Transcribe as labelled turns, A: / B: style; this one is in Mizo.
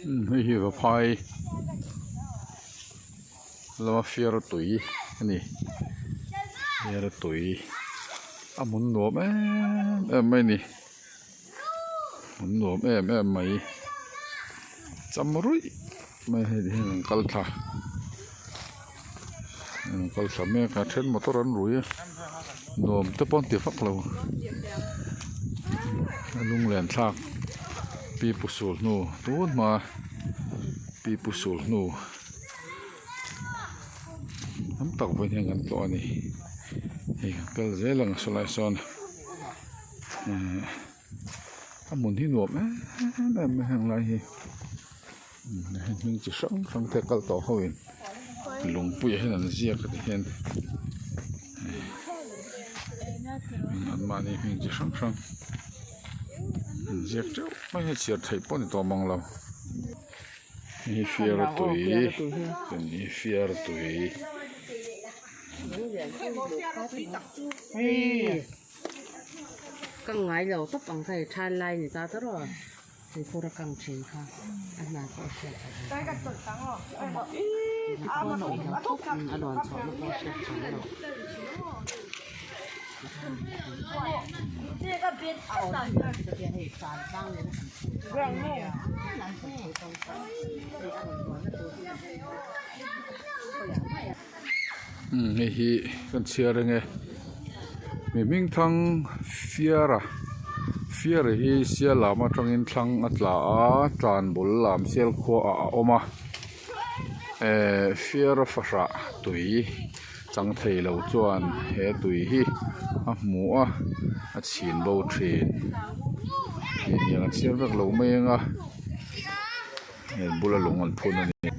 A: Hei hi Vaphai lama fiara tui a ni fiara tui a hmun nuam em em mai a ni hmun nuam em em mai cham ruih mai hei ti hian an kal thla an kal thla mek a then motor an rui a nuam te pawh an ti vak lo a lunglen thlak pipu sul hnu tun hma pipu sul hnu tam tak vawiin hian kan tlawh a ni hei kan kal zel ang sawlai sawn ehh a hmun hi nuam em em mai heng lai hi hming chi hrang hrang te kal tawh ho in lungpuiah hian an ziak a ti hian an mahni hming chi hrang hrang an ziak teuh mai a chhiar theih pawh a ni tawh mang lo hei hi fiara tui hei hi fiara tui.
B: Ka ngai lo tawp ang kha i than lai ni ta ta rawh tui khur a kang thin kha a hna pawh a hriat loh a rawn chhuah na pawh a hriat thiam loh.
A: Hei hi kan chhiar ange mi hming thang fiara fiara hi sial lam atangin thlang a tla a tlan bul lam sial khua ah a awm a ehh fiara fahrah tui chang thei lo chuan he tui hi a hmu a a chhin bo thin tih aniang a chhiar vek lo mai ang a hei bula lung an phun a ni.